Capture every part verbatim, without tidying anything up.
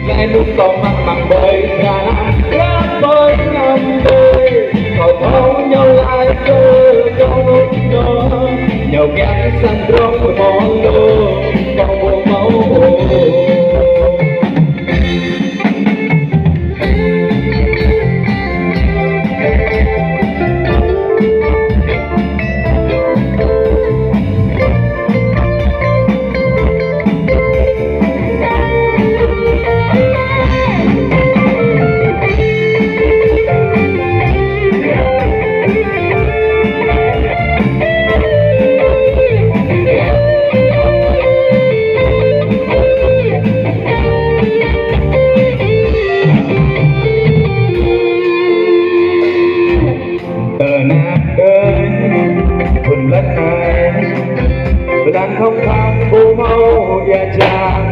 Laih anŭn kâo mă mơ̆ng ƀơi dra anăm, dra ƀơi anăm ƀơi. Kâo thâo ñu laĭ kơ kâo anŭn nô, ñu kiăng sang drong mơ̆n lu, kâo ƀu hmâo. Tơnap kơnh, thŭn lăt anai, blan khŏm khăng ƀu hmâo ia jang,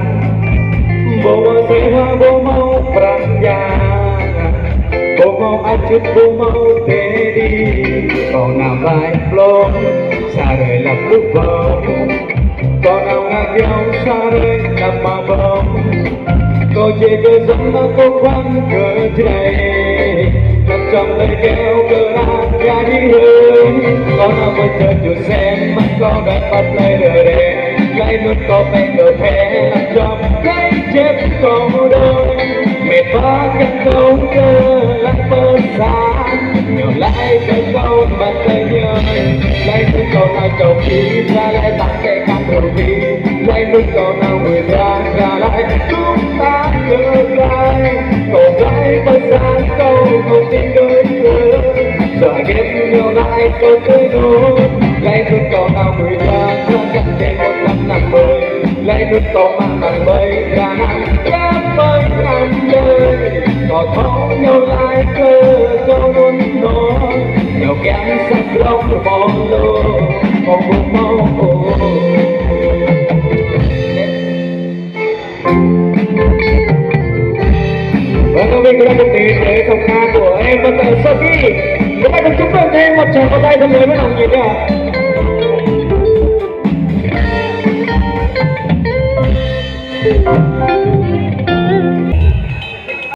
ƀu hmâo asơi hua, ƀu hmâo pran jua, ƀu hmâo ačŭt, ƀu hmâo tơdơi, kâo nao ƀai blŏng, sa hrơi lăp lu ƀơ̆ng. Kâo nao ngă iâu sa hrơi lăp ma ƀơ̆ng. Kâo či kơ dŏng nao kơ khua kơ Jrai. Lăp čŏng tơlơi keo kơ ră ia hrơi. Kâo nao pơ čơ ču sem mă kâo đuaĭ pơ plơi rơre. Laih anŭn kâo pĕ kơ phe lăp čŏng tơlơi čep kâo đơi. Mĕt wa kơ kâo kơ lăp pơ sang. Ñu laĭ kơ kâo mă tơlơi ñu. Laih anŭn kâo nao čô pĭ, sa laĭ tang kĕ kăn rơwĭ. Laih anŭn kâo nao wơ̆t dra, sa laĭ tum tang kơ laĭ. Kâo laĭ pơ sang kâo, kâo tĭng đơi kơ. Sa gĕt ñu laĭ kâo tui anŭn. Laih anŭn kâo nao wơ̆t dra, sa kăn kĕ mơ̆n anăm anăm ƀơi. Laih anŭn kâo mă mơ̆ng ƀơi dra anăm, dra ƀơi anăm ƀơi. Kâo thâo ñu laĭ kơ kâo anŭn nô, ñu kiăng sang drong mơ̆n lu, kâo ƀu hmâo. Vâng, các vị, các bạn, để, để thông qua của em Văn Tờ Sơ Ki. Các bạn cùng chúc mừng cho em một tràng pháo tay thật lớn với nồng nhiệt nhé.